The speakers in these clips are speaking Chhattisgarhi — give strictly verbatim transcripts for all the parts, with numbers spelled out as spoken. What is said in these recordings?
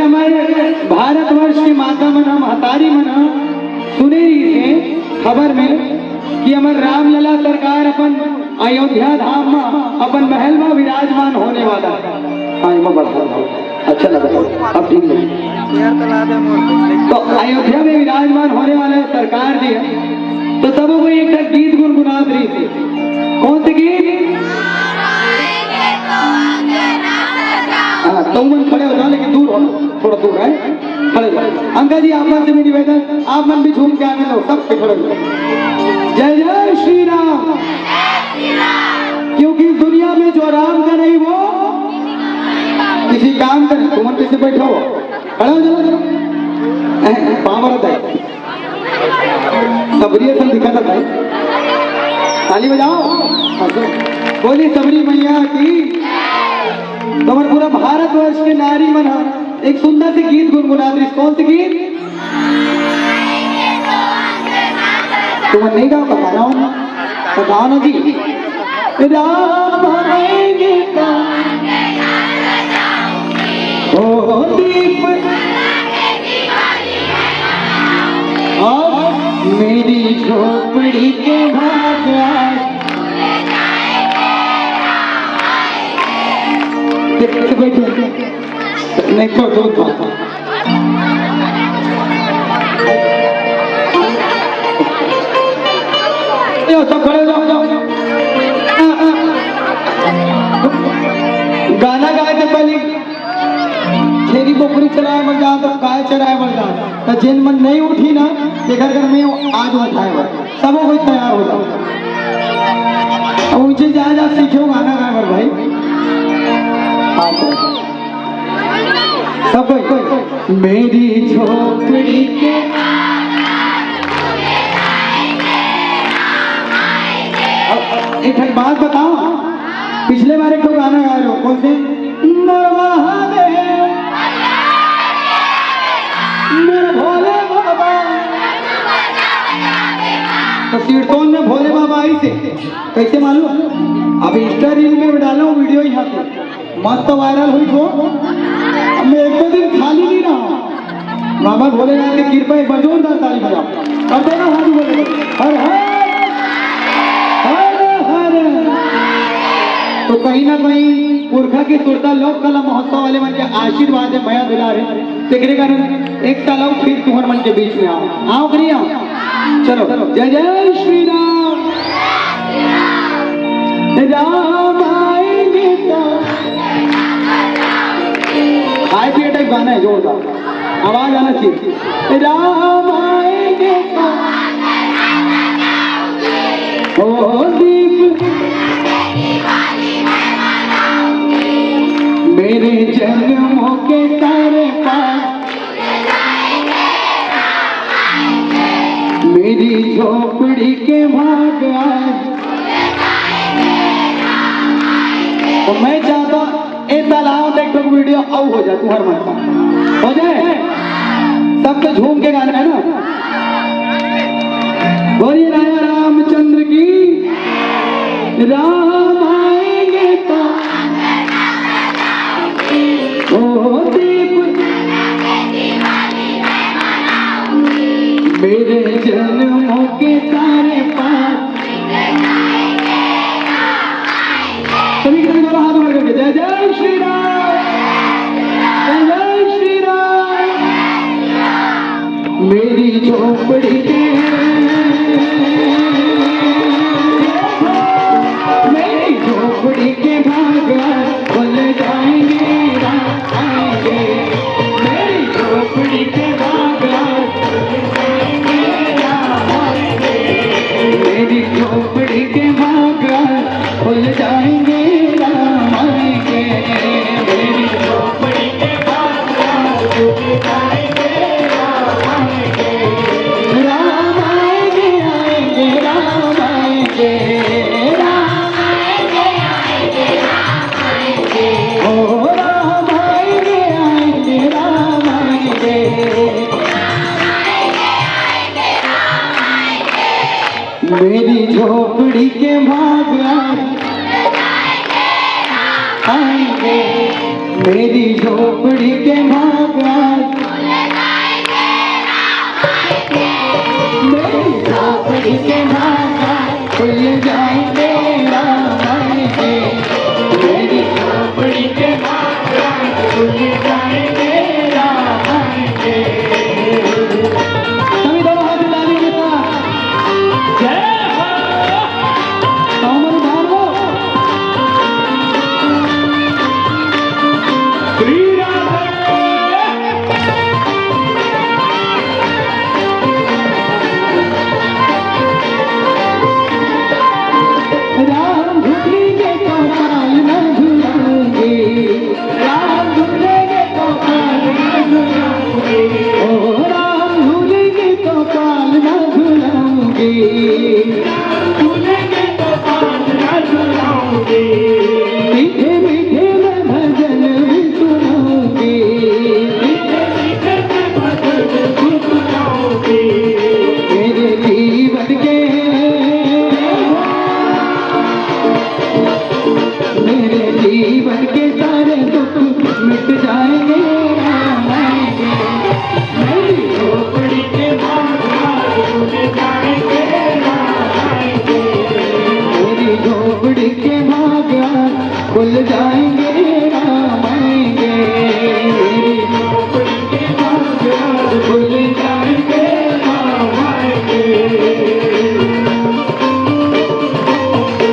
हमर भारतवर्ष के माता मन ह, महतारी मन ह सुने रहिस हे खबर में कि हमर रामलला सरकार अपन अयोध्या धाम म अपन महल म विराजमान होने वाला हे। हाँ, एमा बढ़ा दो। अच्छा लगा, अब ठीक लगे। तो अयोध्या में विराजमान होने वाला हे सरकार जी ह। तो सब कोई एक ठन गीत गुनगुनात रहिस हे। कौन से गीत? हाँ, तो मन खड़े हो जाओ, लेकिन दूर हो, थोड़ा दूर है, खड़े हो जाओ। अंकल जी, आप मन से भी निवेदन, आप मन भी झूम के आने दो, सब खड़े हो जाओ। जय जय श्री राम। क्योंकि इस दुनिया में जो राम का नहीं, वो किसी काम का नहीं। तुम मन कैसे बैठे हो? खड़े हो जाओ, पावर है। सबरी असन दिखत हे भाई, ताली बजाओ। बोली सबरी मैया की। तो हमर पूरा भारतवर्ष के नारी मन ह एक सुंदर से गीत गुनगुनात रहिस। कौन से गीत? तुम नहीं गाओ, बताओ ना, बताओ ना जी। राम आएंगे तो ओ दीप, और मेरी झोपड़ी के भाग आज। देख, देख, बैठो। नहीं तो दूर बात। ये सब खड़े हो जाओ, जाओ। गाना गाए के पहले छेरी बोकरी चराए बर जात, गाय चराए बर जात, त जेन मन नहीं उठी ना, तेकर घर में आज उठाए बर सबो कोई तैयार हो जाओ। अब उनसे जा, जा सीखो गाना गाए बर भाई। हाँ, तो सब कोई, कोई, कोई। मेरी झोपड़ी के अब, अब एक ठन बात बताओ, पिछले बार एक ठो गाना गाए रहो, कौन से? नर महादेव, मेरे भोले बाबा। तो सीढ़तोन में भोले बाबा आइस हे, कैसे मालूम? अब Insta reel में डालो वीडियो यहाँ पे, मस्त viral हुई हो। अब मैं एक दो दिन खाली नहीं रहा। बाबा भोलेनाथ की कृपा, एक बार जोरदार ताली बजाओ। कर दो ना हाथ ऊपर। हर हर, हर हर। तो कहीं ना कहीं पुरखा के सुरता लोक कला महोत्सव वाले मन के आशीर्वाद हे, मया दुलार हे, तेकरे कारण एक साल अउ फिर तुहर मन के बीच में आओ, आओ करिए आओ। चलो, जय जय श्री राम। राम आएंगे तो खाए पिए टाइप गाना है, जोरदार आवाज आना चाहिए। राम आएंगे तो ओ दीप मेरे जन्मों के सारे पाप मेरी झोपड़ी के भाग आज। तो मैं चाहता हूँ, ए साल आओ, देख, वीडियो अउ हो जाए, तुहर मन का हो जाए, सबके झूम के गाना है ना। बोलिए राजा रामचंद्र की। राम आएंगे तो ओ दीप मेरे जन्मों के सारे पाप। सभी के साथ बोलो हाथ ऊपर करके, जय जय श्री राम, जय जय श्री राम। मेरी झोपड़ी के, मेरी झोपड़ी के भाग आज खुल जाएंगे, राम आएंगे। मेरी झोपड़ी के भाग आज खुल जाएंगे, राम आएंगे। मेरी झोपड़ी के भाग आज खुल जाएंगे, राम आएंगे। मेरी झोपड़ी के भाग आज खुल जाएंगे, राम आएंगे। राम आएंगे, आएंगे, राम आएंगे, राम आएंगे, आएंगे, राम आएंगे। ओ राम आएंगे, आएंगे, राम आएंगे। मेरी झोपड़ी के भाग आज आएंगे, मेरी झोपड़ी के भाग आज, मेरी झोपड़ी के भाग आज खुल जाएंगे, राम आएंगे। मेरी झोपड़ी के भाग आज खुल जाएंगे, राम आएंगे। सभी दोनों हाथ ताली के साथ। जय हो। तो हमारे भाइयों, श्री राधे। राम झूलेंगे तो काल ना झुलाऊंगी, राम झूलेंगे तो काल ना झुलाऊंगी, ओ राम झूलेंगे तो काल ना झुलाऊंगी। मीठे मीठे मैं भजन भी सुनाऊंगी। मेरे जीवन के, मेरे जीवन के सारे दुख मिट जाएंगे, राम आएंगे। मेरी झोपड़ी के भाग आज खुल जाएंगे, राम आएंगे। मेरी झोपड़ी के भाग आज खुल जाएंगे, राम आएंगे। मेरी झोपड़ी के भाग आज खुल जाएंगे, राम आएंगे।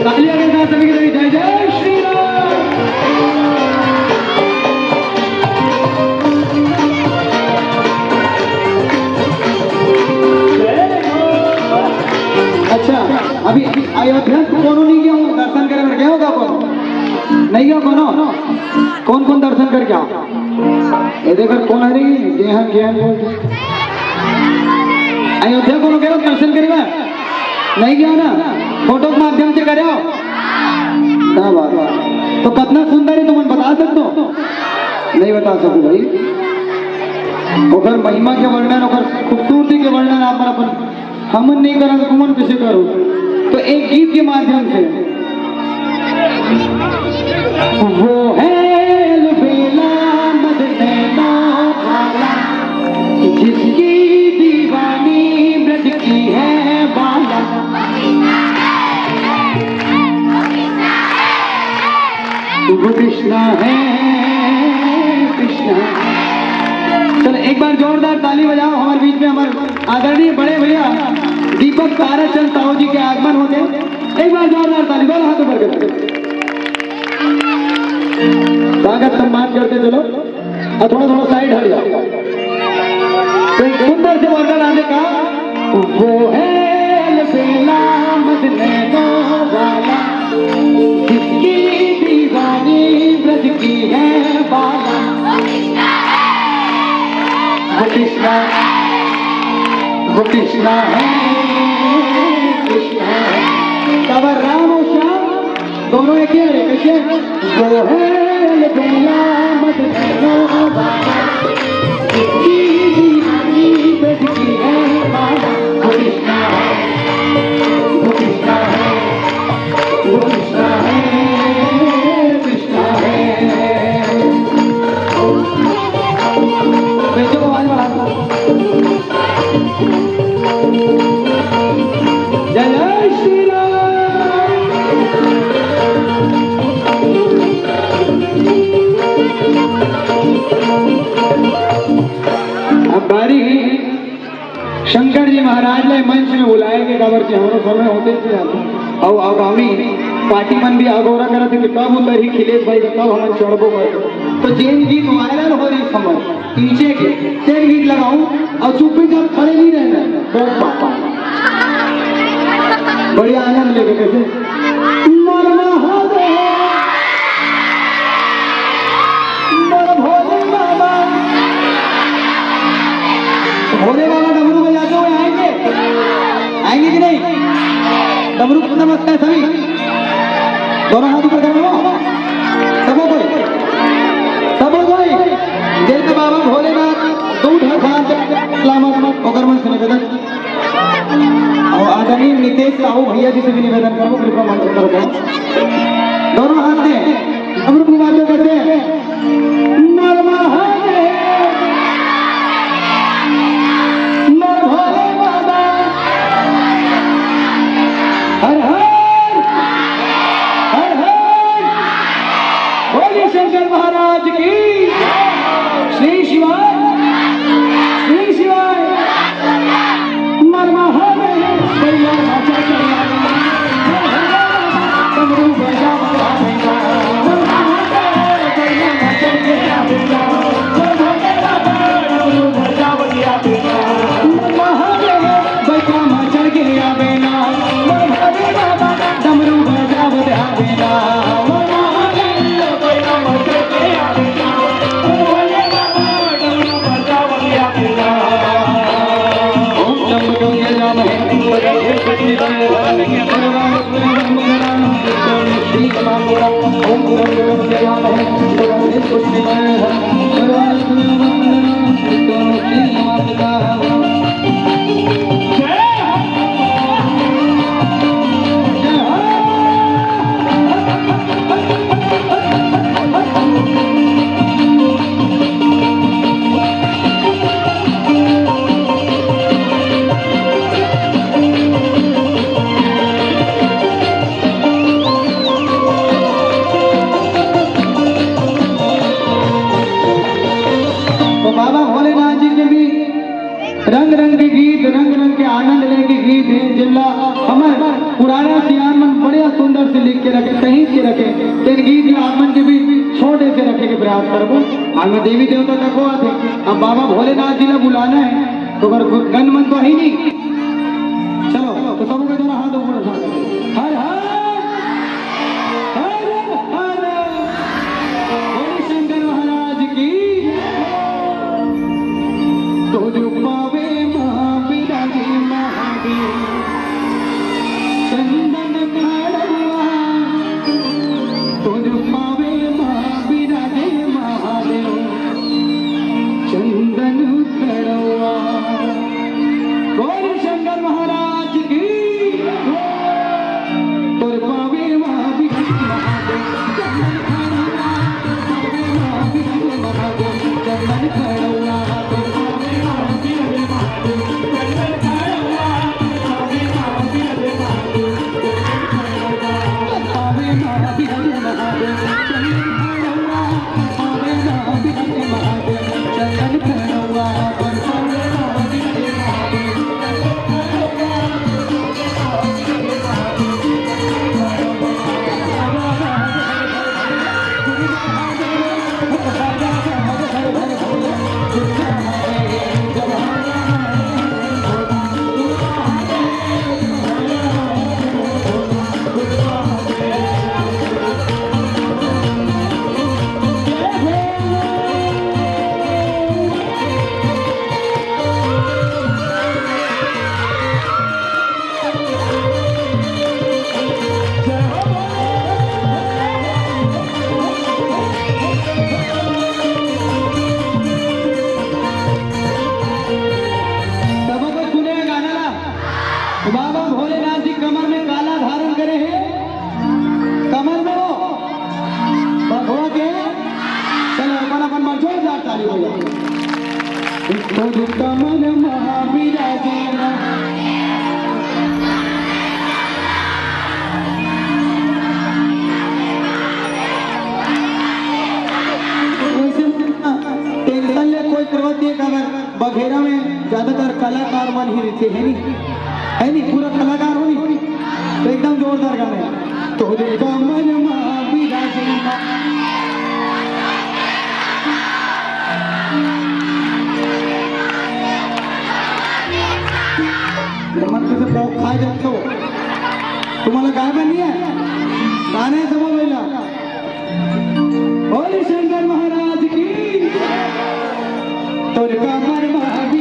तालियां के साथ सभी की जय जय श्री राम। अच्छा, अभी अयोध्या को कोनो नहीं गया हो, दर्शन करे बर गया होगा कोनो? नहीं गया कोनो? कौन कौन दर्शन करके आओ? ये देखो कौन आ रही है? गेहन, गेहन बोल। अयोध्या कोनो गया दर्शन करे बर? नहीं गया ना? फोटो के माध्यम से करे हो? क्या बात है। तो कितना सुंदर है, तुम बता सकते हो? नहीं बता सको भाई। ओकर महिमा के वर्णन, ओकर खूबसूरती के वर्णन आप मन अपन, हमन नहीं करन, तुमन कैसे करो? तो एक गीत के माध्यम से। वो है अलबेला मद नैना वाला, जिसकी दीवानी ब्रज की है बाला। वो कृष्णा है, कृष्णा है। चलो, एक बार जोरदार ताली बजाओ हमारे बीच में, हमारे आदरणीय बड़े भैया दीपक ताराचंद साहू जी के आगमन होते। एक बार जोरदार ताली, दोनों हाथों पर करें। स्वागत सम्मान करते चलो, और थोड़ा थोड़ा साइड हट जाओ। तो एक सुंदर से वर्णन आने का, वो है अलबेला मद नैना वाला, जिसकी दीवानी ब्रज की है बाला। वो कृष्णा, वो कृष्णा है, कृष्णा है। तब राम और श्याम दोनों एक ही है, कैसे? वो है अलबेला मद नैना वाला, जिसकी दीवानी बैठकी है बाला। वो कृष्णा है, वो कृष्णा है, वो कृष्णा है, कृष्णा है। बेचो आवाज बढ़ा। जय जय श्री राम। अब बारी शंकर जी महाराज ला मंच में बुलाए के, काबर के हमरो समय होते ही जाथे। अउ आगामी पार्टी मन भी आगोरा करत हे कि कब उतरही खिलेश भाई, कब हमन चढ़बो कर। तो जेन गीत वायरल हो रही समय पीछे के तेल गीत लगाऊं और चुप्पी जब खड़े नहीं रहना। बहुत पापा। बढ़िया आनंद लेके कैसे? मोर महादेव, मोर भोले बाबा। भोले बाबा डमरू बजाते हुए आएंगे, आएंगे कि नहीं? डमरू कितना मस्त है सभी। दोनों हाथ ऊपर कर लो। सबो कोई, सबो कोई, जय बाबा भोलेनाथ, दू ठा हाथ सलामत, ओकर मन से निवेदन। और आदरणीय नितेश साहू भैया जी से भी निवेदन करबो, कृपा मंच पर जाओ। दोनों हाथ में हमरो बातों कहते हैं, मोर महादेव, मोर भोले बाबा, हर हर, हर हर, बोलिए शंकर महाराज की, श्री शिवाय, श्री शिवाय। तो बाबा भोलेनाथ जी के भी रंग रंग के गीत, रंग रंग के आनंद लेके गीत हे, जेला हमर पुराना सियान मन बढ़िया सुंदर से लिख के रखे, सहेज के रखे। तेन गीत ला आप मन के भी छोटे से रखे के प्रयास करबो। आज मैं देवी देवता तको आथे, अब बाबा भोलेनाथ जी ला बुलाना हे, तो अगर गन मन तो हे नहीं, चलो तो सबो के दोनों हाथ ऊपर उठा के, हर हर हर हर बोले शंकर महाराज की। तो जो पावे महाविराजे महादेव, चंदन खड़वा। तो जो पावे महाविराजे महादेव, चंदन खड़वा। बोल शंकर महाराज की। तोर पावे मा बिहारी महादेव, चंदन खड़वा। तोर पावे मा बिहारी महादेव, चंदन खड़वा। तोर पावे मा बिहारी महादेव, चंदन खड़वा। तोर पावे मा बिहारी महादेव, चंदन खड़वा। तोर पावे मा बिहारी महादेव, चंदन खड़वा। सबो कोई सुने हे गाना ला। बाबा भोलेनाथ जी कमर में काला धारण करे हे, कमर में वो बघवा के। चलो अपन अपन मन जोरदार ताली बजाओ। तो जो कमर महावीर जी ना। वैसे टेंशन ले कोई जरूरत नहीं, काबर बघेरा में ज्यादातर कलाकार मन ही रहिथे, हे नी? हे नी? पूरा कलाकार हो नी? तो एकदम जोरदार गाना हे। तो रे कमल मा विराजे मा। मन कइसे पोक खाए जाथे हो। तुम्हाला गाय बनी है? गाना हे समझ में ला। बोल शंकर महाराज की। तोर कमर मा भी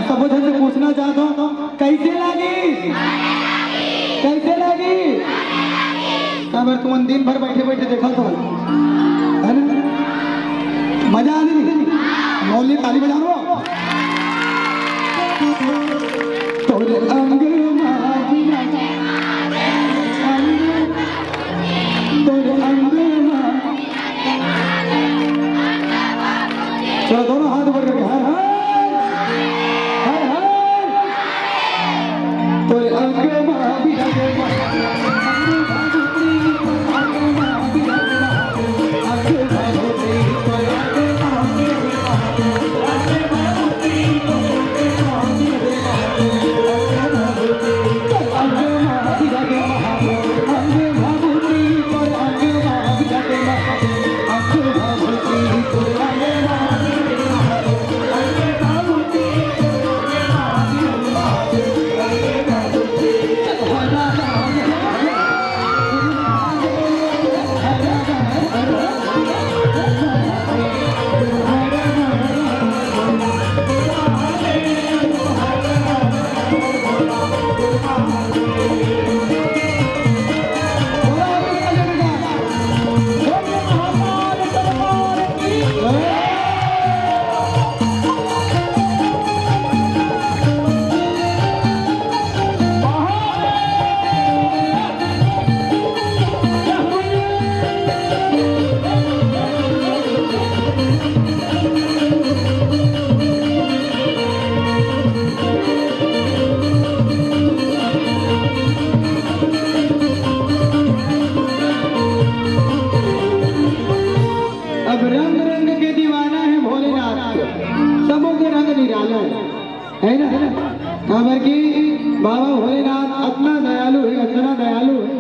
सबो झन से पूछना चाहत हंव, कइसे लागिस? कइसे लागिस? काबर तुमन दिन भर बइठे बइठे देखत हव, है ना? मजा आ रही? मौली ताली बजा लो। तोरे अंग मा बिना, तोरे अंग मा चलो, दोनों हाथ ऊपर करके, हर हर, हर हर। तोरे अंग मा बिना, अब रंग रंग के दीवाना हे भोलेनाथ के, सबो के रंग निराला हे, है ना? काबर कि बाबा भोलेनाथ अतना दयालु हे, अतना दयालु हे,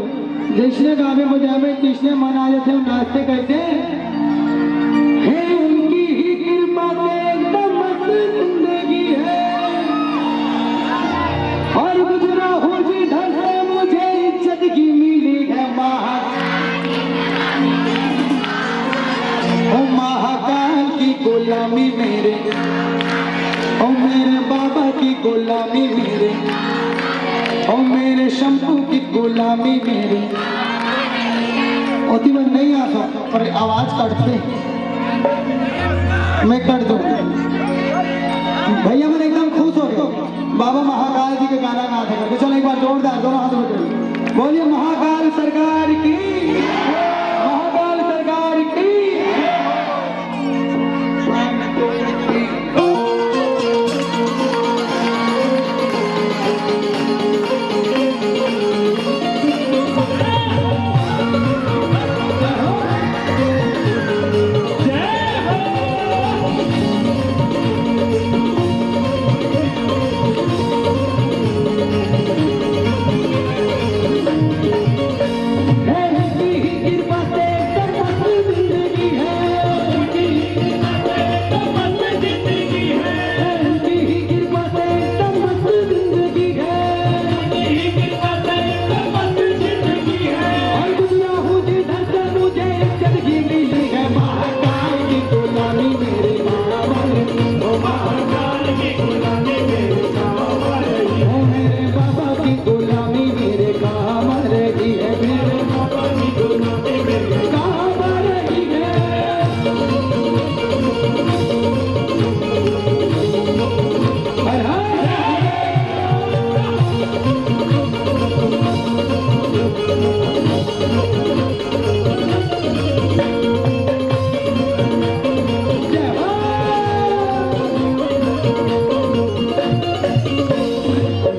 जइसने गावे बजावे, तइसने मन आ जाथे, नाचथे कइसे? हे उनकी ही कृपा से एकदम मस्त जिंदगी है। और गुजरा हूँ जिधर से मुझे इज्जत की मिली है, महा-, ओ महाकाल की गुलामी मेरे, ओ मेरे बाबा की गुलामी मेरे, ओ मेरे शंभू की गुलामी मेरे। ओती बर नहीं आ सकता, पर आवाज कटथे। मैं कट दूं। भैया मन एकदम खुश हो गए, बाबा महाकाल जी के गाना गात हे करके। चलो एक बार जोरदार दोनों हाथ उठा बोलिए, महाकाल सरकार की, महाकाल सरकार की।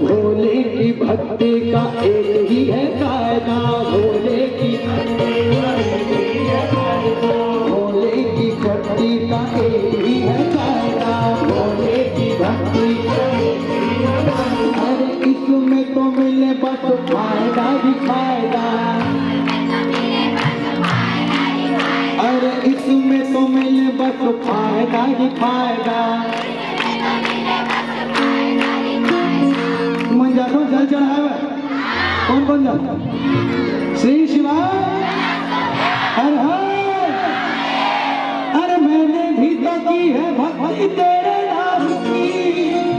भोले की भक्ति का एक ही है कायदा, भोले की, भोले की भक्ति का एक ही है कायदा, भोले की भक्ति का एक ही है कायदा। अरे इसमें तो मिले बस फायदा ही फायदा। अरे इसमें तो मिले बस फायदा ही फायदा। मन जातो जल चढ़ावे। कौन कौन जाता? श्री शिवा। हर हर। अरे मैंने भी तो की है भक्ति तेरे नाम की।